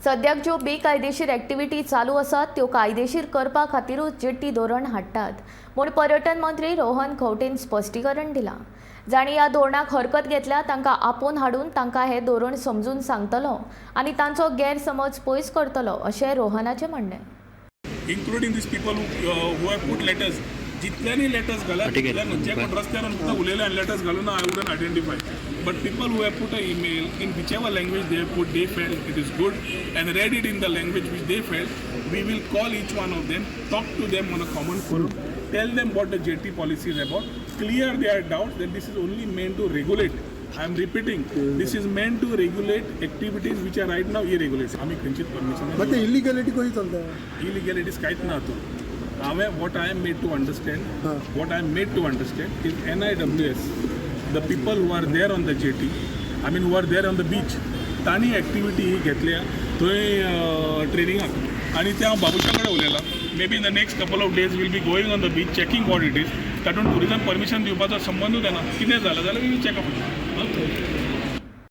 सद्याक ज्यो बेकायदेशीर एक्टिविटी चालू आसात त्यो कायदेशीर करपा खातीरूच जेट्टी धोरण हाडटात म्हूण पर्यटन मंत्री रोहन खंवटेन स्पश्टीकरण दिलां. जांणी ह्या धोरणाक हरकत घेतल्या तांकां आपोवन हाडून तांकां हें धोरण समजून सांगतलो आनी तांचो गैरसमज पयस करतलो अशें रोहनाचें म्हणणें. Including these people who have put letters. जितल्यांनी letters घाला तितल्यांनी जे कोण रस्त्यार नुकतं उलयले आनी letters घालून ना, I wouldn't identify, but people who have put a email in whichever language they have put, they felt it is good and read it in the language which they felt, we will call each one of them, talk to them on a common forum, tell them what the jetty policy is about, clear their doubts that this is only meant to regulate. I am repeating, this is meant to regulate activities which are right now irregulated. आमी खंयचीच permission मग ते इलिगॅलिटी कशी चलता? Illegalities कांयच ना हातूंत. हांवें what I am made to understand, what I am made to understand is NIWS, the people who are there on the jetty, I mean, who are there on the beach, तांणी activity ही घेतल्या थंय ट्रेनिंगाक. आनी ते हांव बाबुशा कडेन उलयलां. Maybe in the next couple of days we'll be going on the beach, checking what it is. तातूंत tourism permission दिवपाचो संबंदूच येना. कितें जालें जाल्यार we will check up.